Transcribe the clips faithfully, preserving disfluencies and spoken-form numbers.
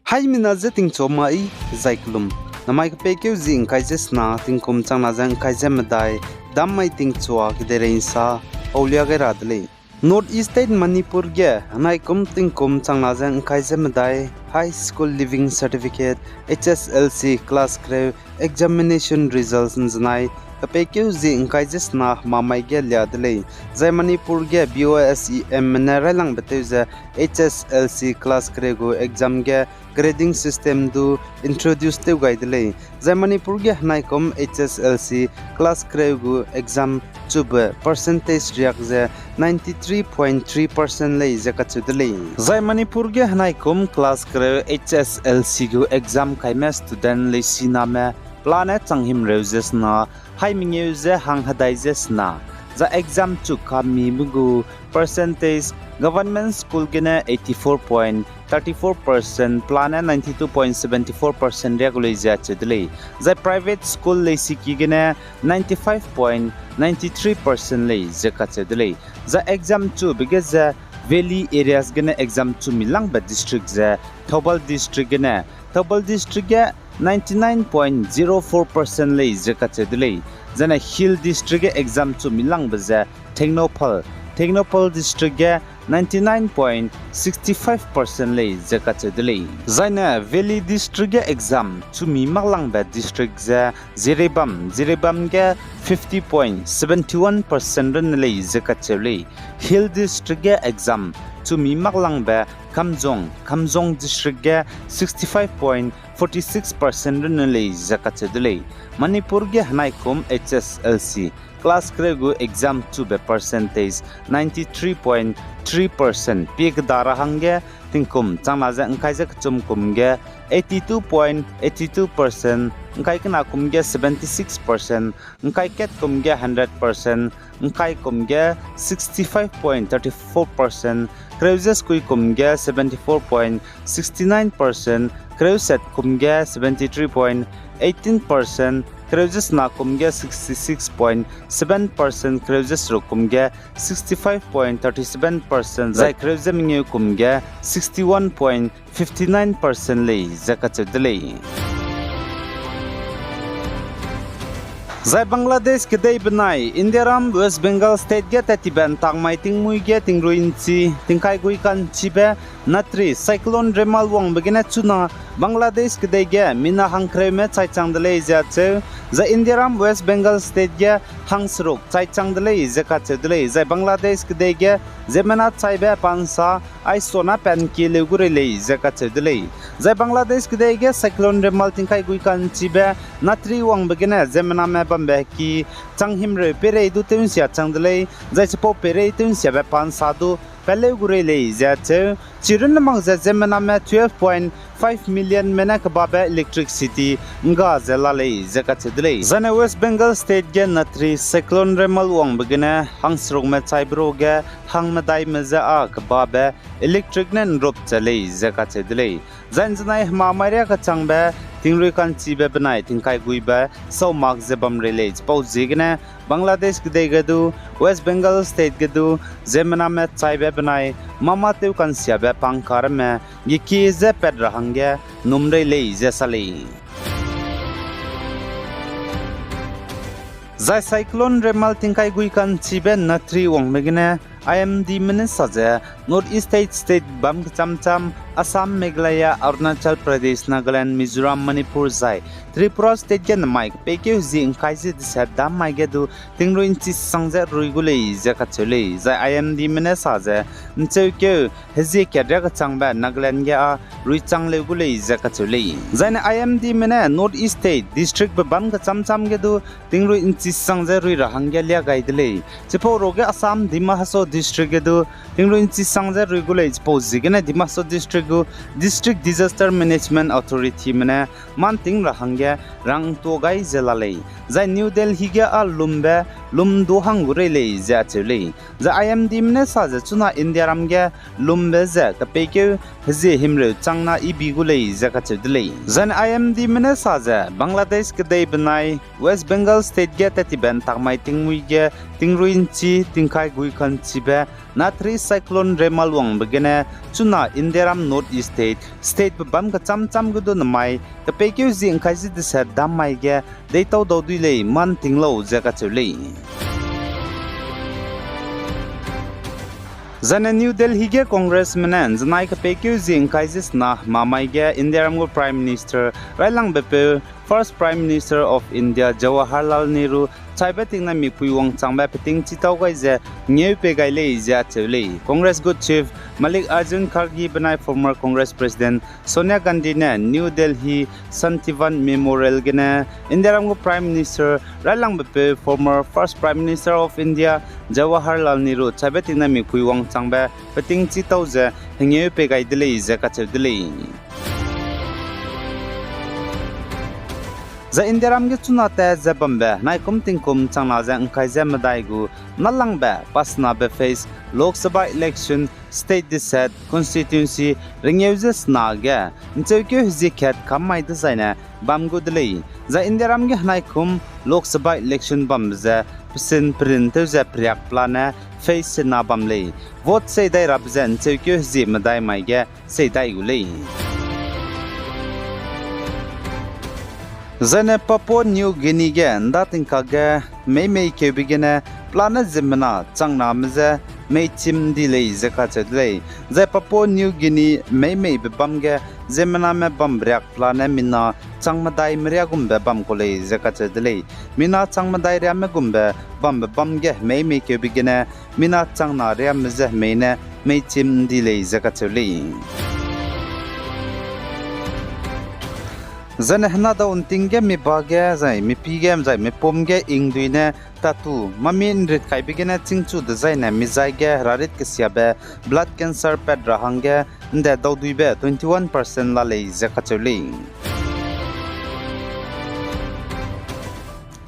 Haimena je tingchua mai, zai kelum. Namai kepeikeu zi ngkai ze sena, tingkum changna ze ngkai ze medai, dam mai tingchua kedeirei nsa, paulia gai ra de lei. North East State Manipur ge, henaikum tingkum changna ze ngkai ze medai, High School Leaving Certificate, H S L C class kereu, examination results nzenai, kepeikeu zi ngkai ze sena hemamai ge lia de lei. Zai Manipur ge B O S E M ne railangbe tew ze H S L C class kereu gu exam ge grading system du introduce tew gai de lei. Zai Manipur ge henaikum H S L C class kereu gu exam chube percentage riak ze ninety three point three percent lei ze kacheu de lei. Zai Manipur ge henaikum class kereu H S L C gu exam kaime student leisiname pelane changhimreu ze sena, hai mengeu ze hang hedai ze sena, zai exam chu kamime gu percentage, government school gene eighty four point thirty four percent, pelane ninety two point seventy four percent riak gu lei ze acheu de lei. Zai private school leisiki gene ninety five point ninety three percent lei ze kacheu de lei. Zai exam chube ge ze valley areas gene exam chu mi langbe district ze Thoubal district gene, Thoubal district ge ninety nine point zero four percent lei ze kacheu de lei. Zaine hill district ge exam chu mi langbe ze Tengnoupal, Tengnoupal district ge ninety nine point six five percent lei ze kacheu de lei. Zaine valley district ge exam chu mi mak langbe district ze Jiribam, Jiribam ge fifty point seventy one percent runne lei ze kacheu lei. Hill district ge exam chu mi mak langbe Kamjong, Kamjong district ge sixty five point forty six percent runne lei ze kacheu de lei. Manipur ge henaikum H S L C class kereu gu exam chube percentage ninety three point three percent pie keda ra hangge tingkum changna ze ngkai ze kechum kum ge eighty two point eighty two percent, ngkai kena kum ge seventy six percent, ngkai kat kum ge hundred percent, ngkai kum ge sixty five point thirty four percent, kereu ze sekui kum ge seventy four point sixty nine percent, kereu set kum ge seventy three point eighteen percent, kereu ze sena kum ge sixty six point seven percent, kereu ze seruk kum ge sixty five point thirty seven percent, zai kereu ze mengeu kum ge sixty one point fifty nine percent lei ze kacheu de lei. Zai Bangladesh kedei benai Indiaram West Bengal State ge tat tibe ntak mai tingmuî ge tingrui nchi tingkai gui ka'nchibe Natri Cyclone Remal wangbe gene chuna Bangladesh kedei ge mina hangkereume chai chang de lei ze acheu, zai Indiaram West Bengal State ge hangseruk chai chang de lei ze kacheu de lei, zai Bangladesh kedei ge ziemmena chaibe pa nsa aisona pa nkie leu gu rei lei ze kacheu de lei. Zai Bangladesh kedei ge Cyclone Remal tingkai gui ka'nchibe Natri wangbe gene ziemmename bambe heki changhimreu peirei du tew'nsia chang de lei, zai chipau peirei tew'nsiabe pa nsa du peleu gu rei lei ze acheu. Chirunne mak ze ziemmename twelve point five million me ne kebabe electricity ngga ze la lei ze kacheu de lei. Zaine West Bengal State ge Natri Cyclone Remal wangbe gene hangserukme chaibe ruage hangmedaime je â kebabe electric ne nrup ze lei ze kacheu de lei. Zai nzenai hemamai riâ kechangbe tingrui ka'nchibe benai tingkai guibe sau mak ze bam rei lei. Chipau ziegene Bangladesh kedei ge du, West Bengal State ge du, ziemmename chaibe benai mâ-mâ tew ka'nsiabe pa ngka ramme gekie ze pat ra hangge num rei lei ze sa lei. Zai Cyclone Remal tingkai gui ka'nchibe Natri wangbe gene I M Dme ne sa ze, North East State, state bam kecham cham, Assam, Meghalaya, Arunachal Pradesh, Nagaland, Mizoram, Manipur zai Tripura State ge namai kepeikeu zi ngkai ze deset dam mai ge du tingrui nchi sang ze rui gu lei ze kacheu lei. Zai I M Dme ne sa ze, ncheukeu hezie kat riâ kechangbe Nagaland ge â rui chang leu gu lei ze kacheu lei. Zaine I M Dme ne North East State districtbe bam kecham cham ge du tingrui nchi sang ze rui ra hangge liâ gai de lei. Chipau ruage Assam Dima Hasao district ge du tingrui nchi sang ze rui gu lei. Chipau ziegene Dima Hasao district gu District Disaster Management Authorityme ne mâ nting ra hangge rangtuâ gai ze la lei. Zai New Delhi ge â lumbe lum du hang gu rei lei ze acheu lei. Zai I M Dme ne sa ze chuna Indiaram ge lumbe ze kepeikeu hezie himreu changna ibi gu lei ze kacheu de lei. Zai I M Dme ne sa ze Bangladesh kedei benai West Bengal State ge tattibe ’ntakmai tingmui ge tingrui ’nchi tingkai gui kanchibe Natri Cyclone Remal wangbe gene chuna Indiaram North East State, statebe bam kechâm châm ge du namai kepeikeu hezie ’ngkai ze deset dam mai ge deitau dau dui lei mâ ’nting lau ze kacheu lei. Zaine New Delhi ge Congressme ne ’nzenai kepeikeu hezie ’ngkai ze sena hemamai ge Indiaram gu Prime Minister railangbe peu, First Prime Minister of India Jawaharlal Nehru chaibe tingna mikpui wangchangbe peting chitau gai ze ngeu pei gai lei ze acheu lei. Congress gu Chief Mallikarjun Kharge benai former Congress President Sonia Gandhi ne New Delhi Santivan Memorial gene Indiaram gu Prime Minister railangbe peu, former First Prime Minister of India Jawaharlal Nehru chaibe tingna mikpui wangchangbe peting chitau ze hengeu pei gai de lei ze kacheu de lei. Zai Indiaram ge chuna tat ze bambe naikum tingkum changna ze ’ngkai ze medai gu nâlangbe pasenabe phase Lok Sabha election state deset constituency rengeu ze sena ge ’ncheukeu hezie kat kam mai dezaine bam gu de lei. Zai Indiaram ge henaikum Lok Sabha election bambe ze pesin perin tew ze periak pelane phase sena bam lei. Vote sei dai rabe ze ’ncheukeu hezie medai mai ge sei dai gu lei. Zaine Papua New Guinea ge ’nda tingkak ge meimei keube gene pelane ziemmena changname je meichim ’ndi lei ze kacheu de lei. Zai Papua New Guinea meimeibe bâm ge ziemmename bambe riak pelane mina chang medai meriagumbe bam ku lei ze kacheu de lei. Mina chang medai riame gumbe bambe bâm ge hemei mei keube gene mina changna riame je hemei ne meichim ’ndi lei ze kacheu lei. Zaine hena dau ’nting ge mi ba ge zai mi pî ge zai mi pum ge ingdui ne tatu mami ’nrit kaibe gene chîngchu dezaine mi zai ge herarit kesiabe blood cancer pat ra hangge ’nde dauduibe twenty-one percent la lei ze kacheu lei.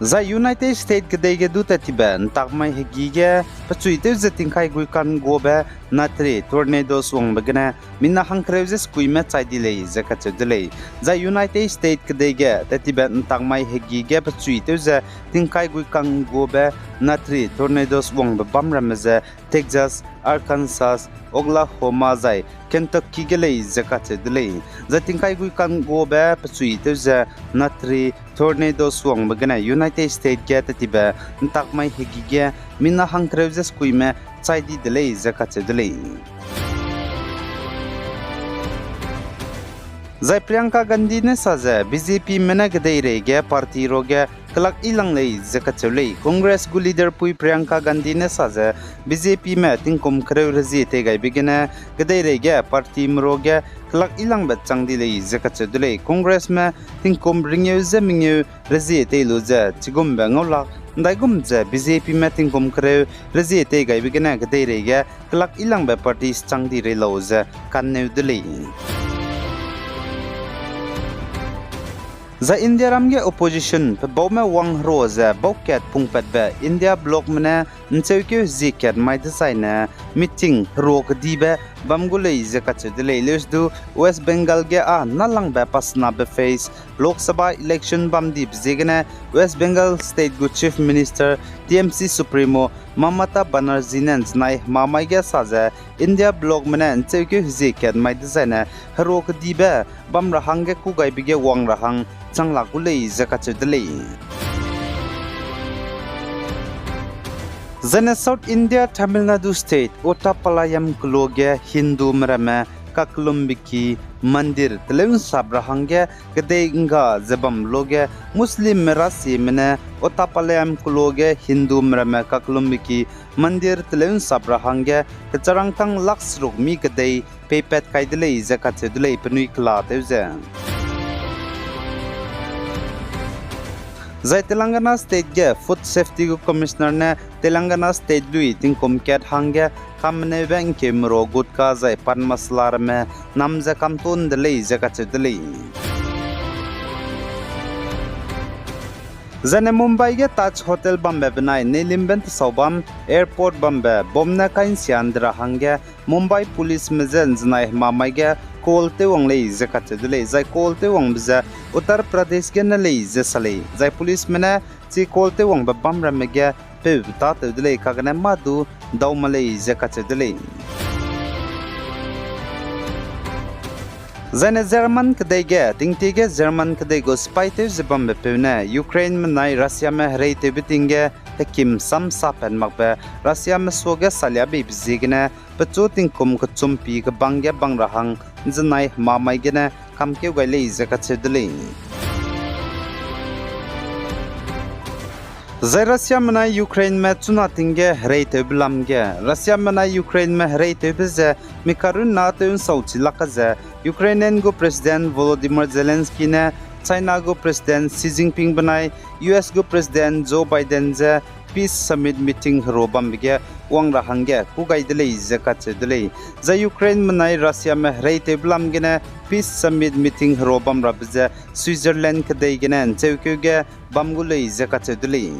Zai United States kedei ge du tat tibe ’ntakmai hegi ge pechuitew ze tingkai guikan guabe natri tornadoes wangbe gene mina hangkereu ze sekuime chai di lei ze kacheu de lei. Zai United States kedei ge tat tibe ’ntakmai hegi ge pechuitew ze tingkai guikan guabe natri tornadoes wangbe bâm ramme ze Texas, Arkansas, Oklahoma zai Kentucky ge lei ze kacheu de lei. Zai tingkai guikan guabe pechuitew ze natri tornadoes wangbe gene United States ge tat tibe ’ntakmai hegi ge mina hangkereu ze sekuime chai di de lei ze kacheu de lei. Zai Priyanka Gandhi ne sa ze B J Pme ne kedeirei ge party ruage kelak i lang lei ze kacheu lei. Congress gu leader pui Priyanka Gandhi ne sa ze B J Pme tingkum kereu rezie tei gaibe gene kedeirei ge partyme ruage kelak i langbe chang di lei ze kacheu de lei. Congressme tingkum rengeu ze mengeu rezie tei lu ze chigumbe ngaulak ’ndaigum ze B J Pme tingkum kereu rezie tei gaibe gene kedeirei ge kelak i langbe party chang di rei lau ze kanneu de lei. Zai Indiaram ge opposition pebaume wang herua ze baukat pungpatbe India blocme ne ’ncheukeu hezie kat mai dezaine meeting herua kedibe bam gu lei ze kacheu de lei. Leusdu West Bengal ge â nâlangbe pasenabe phase Lok Sabha election bam dibe ziegene West Bengal State gu Chief Minister, T M C Supremo Mamata Banerjee ne ’nzenai hemamai ge sa ze India blocme ne ’ncheukeu hezie kat mai dezaine herua kedibe bam ra hangge kûgaibe ge wang ra hang chang lak gu lei ze kacheu de lei. Zaine South India Tamil Nadu State Ottapalayam keloa ge Hindume ramme kakellumbe ki mandir teleu ’nsap ra hangge kedei ’ngga ze bam luage Muslimme rasieme ne Ottapalayam keloa ge Hindume ramme kakellumbe ki mandir teleu ’nsap ra hangge kecharangkâng lak seruk mi kedei peipat kai de lei ze kacheu de lei penui kelatew ze. Zai Telangana State ge Food Safety gu Commissioner ne Telangana State lui tingkum kat hangge kameneube ’ngkeumerua gutka zai pan masala ramme nam ze kamton de lei ze kacheu de lei. Zaine Mumbai ge Taj Hotel bambe benai Neelamban tesau bam airport bambe bomb ne kai nsia ndi ra hangge Mumbai policeme je nzenai hemamai ge call tew wang lei ze kacheu de lei, zai call tew wangbe ze Uttar Pradesh gene lei ze sa lei, zai policeme ne chi call tew wangbe bam ramme ge peube tâtew de lei, kagene mâ du dau ma lei ze kacheu de lei. Zaine German kedei ge, tingtie ge German kedei gu sipaitew ze bambe peu ne Ukraineme nai Russiame hereitewbe ting ge hekim sam sapat makbe Russiame suage salia beibe ziegene pechu tingkum kechumpi kebang ge bang ra hang nzenai hemamai gene kamkeu gai lei ze kacheu de lei. Zai Russiame nai Ukraineme chuna ting ge hereitewbe lam ge, Russiame nai Ukraineme hereitewbe ze mi karunna tew nsau chi lak ze, Ukrainian gu President Volodymyr Zelensky ne China gu President Xi Jinping benai U S gu President Joe Biden je Peace Summit meeting hero bambe ge wang ra hangge kû gai de lei ze kacheu de lei. Zai Ukraineme nai Russiame hereitewbe lam gene Peace Summit meeting hero bam rabe ze Switzerland kedei gene ncheukeu ge bam gu lei ze kacheu de lei.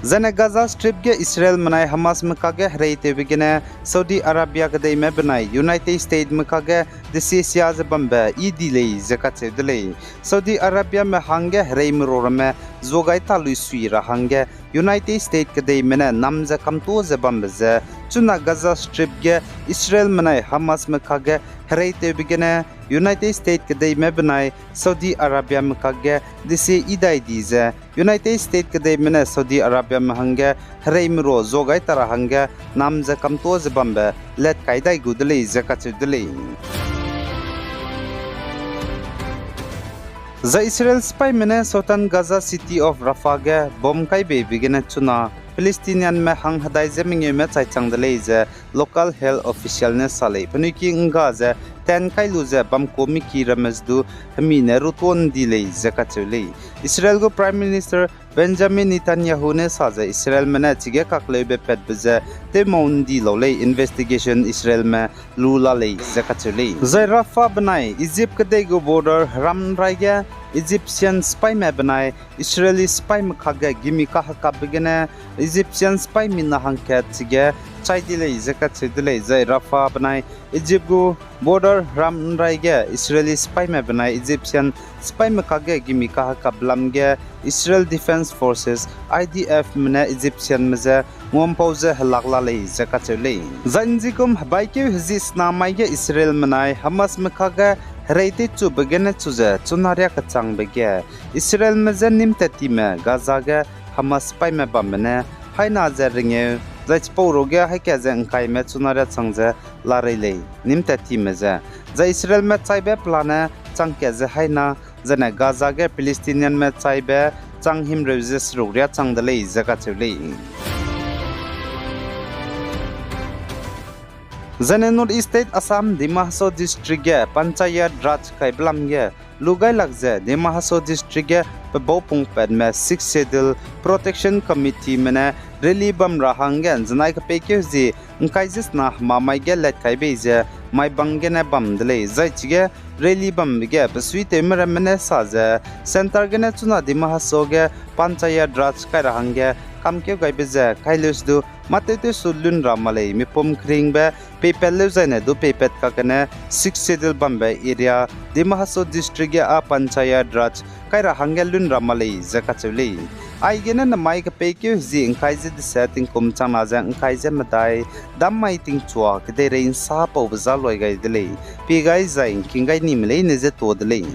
Zaine Gaza Strip ge Israelme nai Hamasme kakge hereitewbe gene Saudi Arabia kedeime benai United Statesme kakge desiesia ze bambe i di lei ze kacheu de lei. Saudi Arabiame hangge hereime ro ramme zuagai talui sui ra hangge United States kedeime ne nam ze kamtuâ ze bambe ze, chuna Gaza Strip ge Israelme nai Hamasme kakge hereitewbe gene United States kedeime benai Saudi Arabiame kakge desie i dai di ze, United States kedeime ne Saudi Arabiame hangge hereime ro zuagai ta ra hangge nam ze kamtuâ ze bambe let kai dai gu de lei ze kacheu de lei. Zai Israel sipaîme ne southern Gaza city of Rafah ge bomb kai beibe gene chuna Palestinianme hang hedai ze mengeume chai chang de lei ze local health official ne sa lei. Penui ki ngga ze tent kai lu ze bam kuâ miki ramme ze du hemi ne rutuâ ndi lei ze kacheu lei. Israel gu Prime Minister Benjamin Netanyahu ne sa ze Israelme ne chige kakleube patbe ze tewmau ndi lau lei, investigation Israelme lu la lei ze kacheu lei. Zai Rafah benai Egypt kedei gu border heram ’nrai ge Egyptian sipaîme benai Israeli sipaîme kakge gimi kahekapbe gene Egyptian sipaî mina hangkat chige chai di lei ze kacheu de lei. Zai Rafah benai Egypt gu border heram ’nrai ge Israeli sipaîme benai Egyptian sipaîme kakge gimi kahekap lam ge Israel Defense Forces, I D Fme ne Egyptianme je nguampau ze helak la lei ze kacheu lei. Zai ’nzikum hebaikeu hezi sena mai ge Israelme nai Hamasme kakge herei teichube gene chu ze chuna riâ kechangbe ge Israelme je nîm tat time Gaza ge Hamas sipaîme bambe ne haîna ze rengeu, zai chipau ruge haîka ze ’ngkaime chuna riâ chang ze larei lei, nîm tat time ze. Zai Israelme chaibe pelane chang kat ze haîna, zaine Gaza ge Palestinianme chaibe chang himreu ze seruk riâ chang de lei ze kacheu lei. Zaine North East State Assam, Dima Hasao District ge Panchayat Raj kaibe lam ge lu gai lak ze Dima Hasao District ge pebau pungpatme Sixth Schedule Protection Committeeme ne rally bam ra hangge ’nzenai kepeikeu zi ’ngkai ze sena hemamai ge lat kai bei ze Maibang gene bam de lei. Zai chige rally bambe ge besuitewme ramme ne sa ze centre gene chuna Dima Hasao ge Panchayat Raj kai ra hangge kamkeu gaibe ze kaileusedu mâ tewtewsu lun ra ma lei, mipum keringbe peipat leu zaine du peipat kakgene Sixth Schedule bambe area Dima Hasao District ge â Panchayat Raj kai ra hangge lun ra ma lei ze kacheu lei. Aigene namai kepeikeu hezi ’ngkai ze deset tingkum changna ze ’ngkai ze medai, dam mai tingchua kedeirei ’nsa paube za luai gai de lei. Pie gai zai ’ngking gai nime leine ze tuâ de lei.